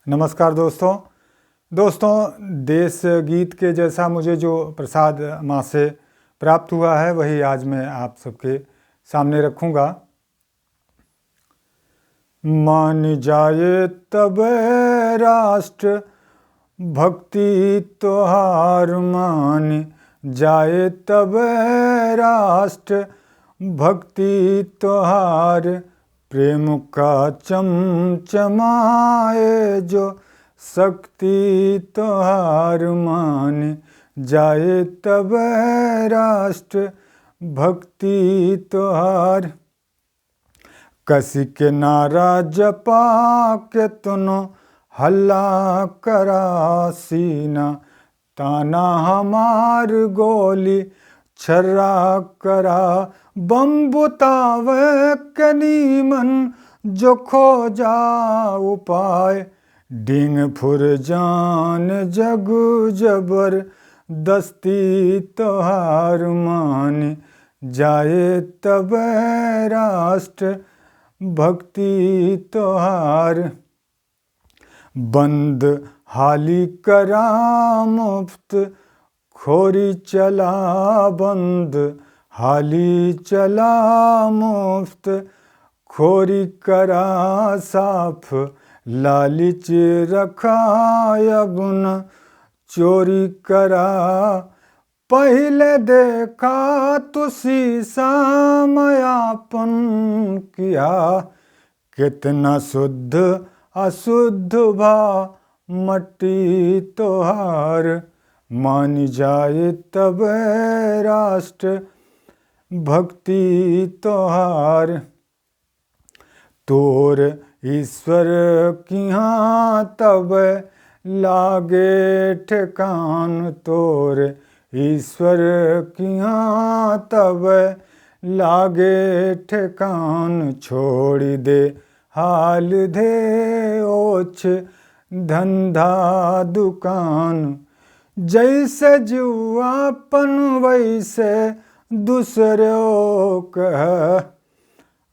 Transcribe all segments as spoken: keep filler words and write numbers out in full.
नमस्कार दोस्तों। दोस्तों, देश गीत के जैसा मुझे जो प्रसाद माँ से प्राप्त हुआ है, वही आज मैं आप सबके सामने रखूँगा। मान जाए तब राष्ट्र भक्ति तोहार, मान जाए तब राष्ट्र भक्ति तोहार, प्रेम का चमचमाए जो शक्ति तोहार, मान जाए तब राष्ट्र भक्ति तोहार। कसी के नारा जपा के तुनो हल्ला करा, सीना ताना हमार गोली छर्रा करा। बम बुतावे के नीमन जो खोजा उपाय, डींग फुर जान जग जबर दस्ती तोहार, मान जाए तब राष्ट्र भक्ति तोहार। बंद हाली करा मुफ्त खोरी चला, बंद हाली चला मुफ्त खोरी करा साफ, लालच रखा अब न चोरी करा। पहिले देखा तू शीशा में आपन किया, कितना शुद्ध अशुद्ध भा मट्टी तोहार, मान जाए तब राष्ट्र भक्ति तोहार। तोर ईश्वर किहाँ तब लागे ठेकान, तोर ईश्वर किहाँ तब लागे ठेकान। छोड़ी दे हाल धे ओछ धंधा दुकान, जैसे जीव आपन वैसे दूसरो कह।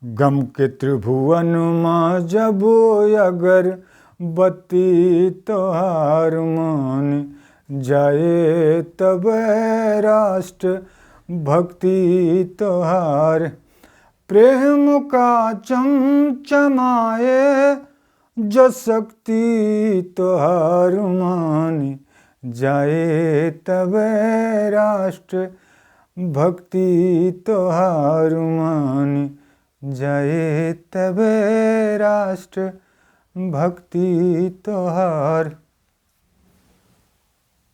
गम के त्रिभुवन मा जब अगर बत्ती तोहार, मान जाए तब राष्ट्र भक्ति तोहार। प्रेम का चमचमाए जो शक्ति तोहार, मान जाए तब राष्ट्र भक्ति तोहार, मान जाए तब राष्ट्र भक्ति तोहार।